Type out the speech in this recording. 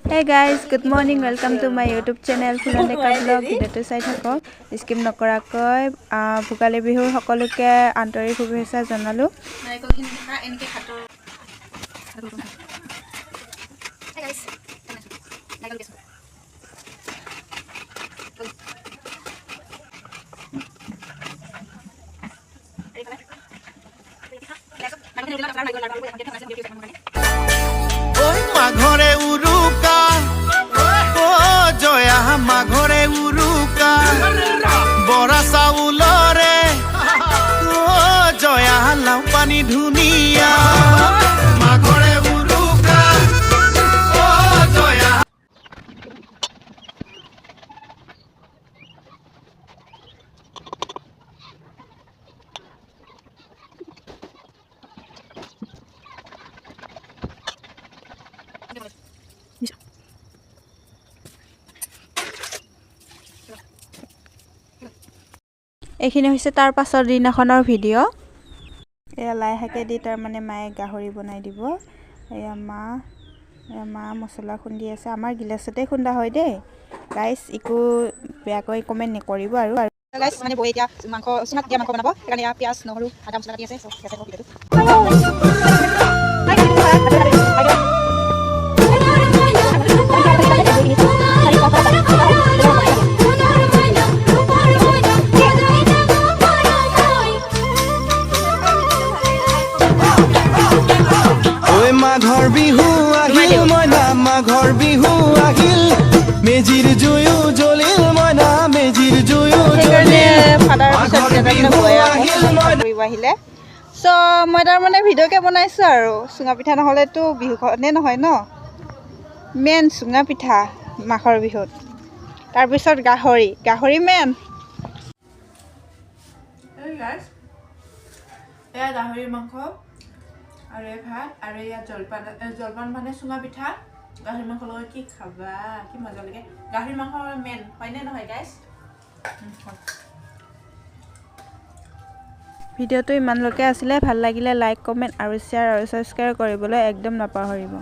Hey guys, good morning, welcome to my YouTube channel Phulan Deka blog. ভিডিঅ'টো চাই থাকক skip নকৰাকৈ। ভোগালী বিহুৰ সকলোকে আন্তৰিক শুভেচ্ছা জনালোঁ। নাৰিকলখিনি এনেকৈ হাতৰ। Hey guys, নাৰিকল দিছোঁ। ঐ মাঘৰে উৰুকা, অ জয়া, মাঘৰে উৰুকা, বৰা চাউলৰে, অ জয়া, লাও পানী ধুনীয়া। মাঘৰে উৰুকা, অ জয়া। এইখিনি হৈছে তাৰ পাছৰ দিনাখনৰ ভিডিঅ'। এয়া লাই শাকে দি তাৰমানে মায়ে গাহৰি বনাই দিব। এয়া মা মছলা খুন্দি আছে। আমাৰ গিলাচতে খুন্দা হয় দেই গাইজ, একো বেয়াকৈ কমেণ্ট নকৰিব আৰু। গাইছ, মানে বৌ এতিয়া মাংস, চুঙাত দিয়া মাংস বনাব। সেইকাৰণে এয়া পিঁয়াজ, নহৰু, আদা, মছলা কাটি আছে। চ' চাই থাকক ভিডিঅ'টো। ঐ মাঘৰ বিহু আহিল মইনা, মাঘৰ বিহু আহিল, মেজিৰ জুয়ো জ্বলিল মইনা, মেজিৰ জুয়ো সেইকাৰণে জ্বলিল। ফাদাৰৰ পিছত মাঘৰ এতিয়া তাৰমানে বিহু বৌয়ে আকৌ আহিল চুঙা পিঠা মইনা। কৰিব আহিলে। চ' মই তাৰমানে ভিডিঅ'কে বনাইছোঁ আৰু। চুঙা পিঠা নহ'লেতো বিহুখনে নহয় ন? মেইন চুঙা পিঠা মাঘৰ বিহুত, তাৰপিছত গাহৰি, গাহৰি মেইন। গাইছ, এয়া গাহৰি মাংস আৰু এই ভাত আৰু এয়া জলপান। জলপান মানে চুঙা পিঠা গাহৰি মাংসৰ লগত। কি খাবা, কি মজা লাগে! গাহৰি মাংস মেইন হয়নে নহয় গাইছ? ভিডিঅ'টো ইমানলৈকে আছিলে। ভাল লাগিলে লাইক, কমেণ্ট আৰু শ্বেয়াৰ আৰু ছাবস্ক্ৰাইব কৰিবলৈ একদম নাপাহৰিব।